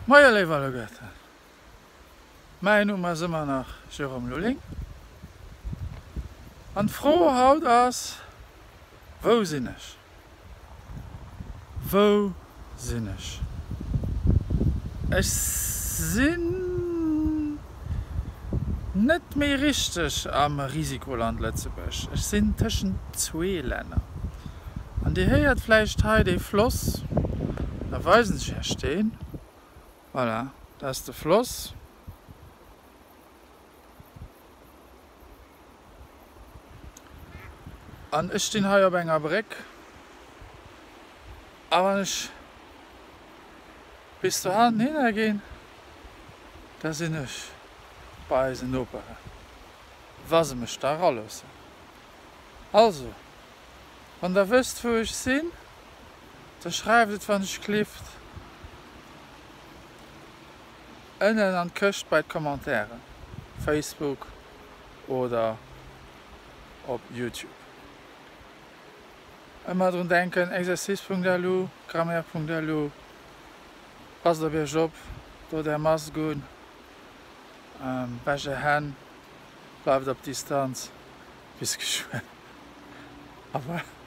Moie léif alleguerten, mäin Numm ass ëmmer nach Jérôme Lulling an d'Fro haut ass, Wou sinn ech? Wou sinn ech? Ech sinn net méi richteg am Risikoland Lëtzebuerg, ech sinn tëschent zwee Länner. An Dir héiert vläicht hei dee Floss, da weisen ech Iech deen. Voilà, dat ass de Floss. An ech stinn hei op enger Bréck. A wann ech bis dohannen hinner ginn, da sinn ech bei eisen Noperen, wa se mech da eraloossen. Also, wann der wësst wou ech sinn, da schreift et wann ech clifft ënnen an d'Këscht bei d'Commentairen, Facebook oder op Youtube. Ëmmer drun denken, exercice.lu, grammaire.lu, passt op iech op, dot är Mask un, wäscht är Hänn, bleift op Distanz. Bis geschwënn. Au revoir.